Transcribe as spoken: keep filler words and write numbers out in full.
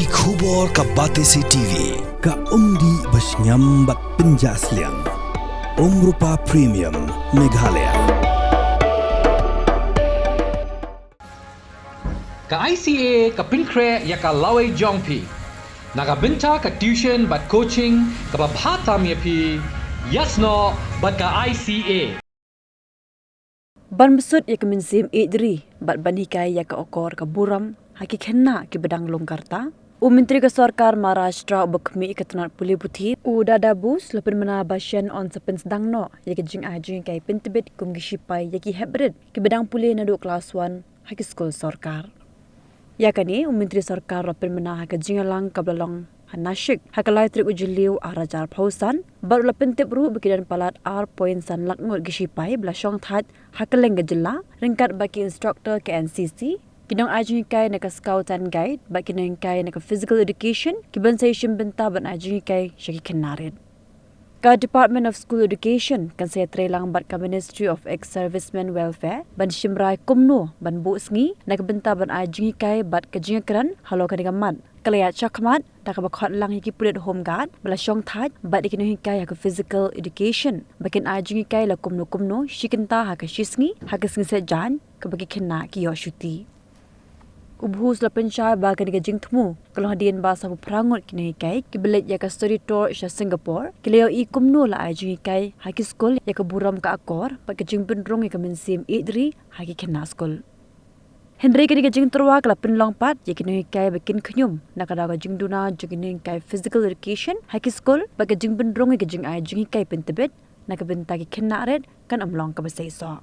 Ki khubor ka Batesi T V, ka umdih ba shngiam bad pynjah sliang. Umrupa Premium, Meghalaya. Ka I C A ka pynkhreh ïa ka lawei jong phi na ka bynta ka tuition bad coaching kaba bha tam ïa phi. Ïasnoh bad ka I C A. Ban bsut ïa ka mynsiem ïeit ri bad ban hikai ïa ka akor ka burom ha ki khynnah kiba dang lung ka rta, u Myntri ka Sorkar Maharashtra uba khmih ïa ka tnat pule puthi, u Dada Boose, la pynbna ba shen yn sa pynsdang noh ïa ka jingai jinghikai pyntbit kum ki shipai ïa ki heprit kiba dang pule naduh klas one ha ki skul sorkar. Ïa kane u Myntri Sorkar u la pynbna ha ka jingïalang kaba la long ha Nashik ha ka lai tarik u Jylliew arhajar arphew san, bad u la pyntip ruh ba ki don palat ar point san lak ngut ki shipai ba la shongthait ha kylleng ka jylla, ryngkat bad ki instructor ka N C C, ki nongai jinghikai na ka Scout and Guide bad ki nonghikai na ka Physical Education, kiban sa ïashim bynta ban ai jinghikai sha ki khynnah rit. Ka Department of School Education kan sa ïatreilang bad ka Ministry of Ex-Servicemen Welfare ban shim rai kumno ban buh sngi na ka bynta ban ai jinghikai, bad ka jingïakren halor kane ka mat ka la ïaid shakhmat da kaba khot lang ïa ki pulit Home Guard ba la shongthait bad ïa ki nonghikai ha ka Physical Education ba kin ai jinghikai la kumno kumno shi kynta ha ka shisngi ha ka sngi Saitjaiñ, kaba ki khynnah ki ïoh shuti. U Boose u la pynshai ba kane ka jingthmu ka long hadien ba saphew phra ngut ki nonghikai kiba leit ïa ka study tour sha Singapore ki la ïohi kumno la ai jinghikai ha ki skul ïa ka burom ka akor bad ka jingpynrung ïa ka mynsiem ïeit ri ha ki khynnah skul. Hynrei kane ka jingtyrwa ka la pynlong pat ïa ki nonghikai ba kin khñium na ka daw ka jingduna jong ki nonghikai Physical Education ha ki skul bad ka jingpynrung ïa ka jingai jinghikai pyntbit na ka bynta ki khynnah rit kan ym long kaba seisoh.